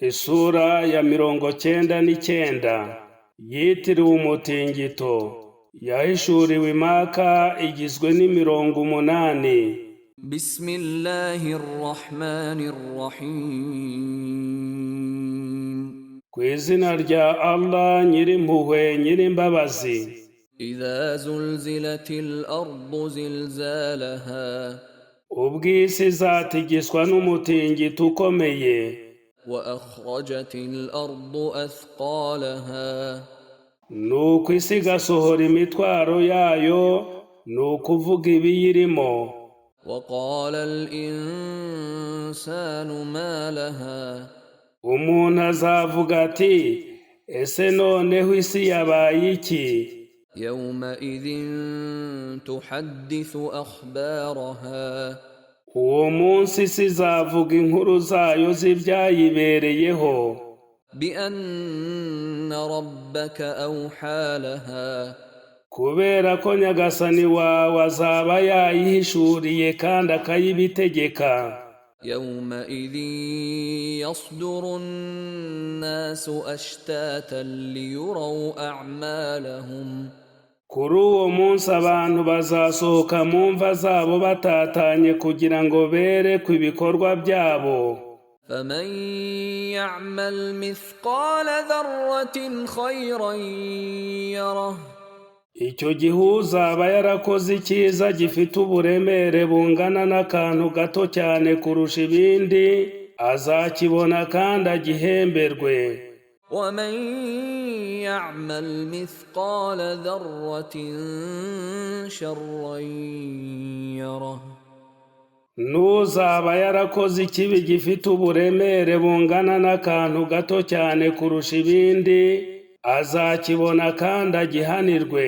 Isura ya 99 yitiriwe umutingito, yahishuriwe Imaka, igizwe n'imirongo 8. بسم الله الرحمن الرحيم. Ku izina rya Allah, Nyirimpuhwe, Nyirimbabazi. إذا زلزلت الأرض زلزالها. Ubwo isi izatigiswa n'umutingito ukomeye. وأخرجت الأرض أثقالها. Nuko isi igasohora imitwaro yayo, ni ukuvuga ibiyirimo. وقال الإنسان ما لها. Umuntu azavuga ati: "Ese noneho isi yabaye iki?" يومئذ تحدث أخبارها. Uwo munsi isi izavuga inkuru zayo z'ibyayibereyeho. بأن ربك أوحى لها. Kubera ko Nyagasani wawe azaba yayihishuriye kandi akayibitegeka. يومئذ يصدر الناس أشتاتا ليروا أعمالهم. Kuri uwo munsi abantu bazasohoka mu mva zabo batatanye kugira ngo berekwe ibikorwa byabo. فمن يعمل مثقال ذرة خيرا يره. Icyo gihe uzaba yarakoze icyiza gifite uburemere bungana n'akantu gato cyane kurusha ibindi azakibona kandi agihemberwe. ومن يعمل مثقال ذرة شرا يره. N'uzaba yarakoze ikibi gifite uburemere bungana n'akantu gato cyane kurusha ibindi azakibona kandi agihanirwe.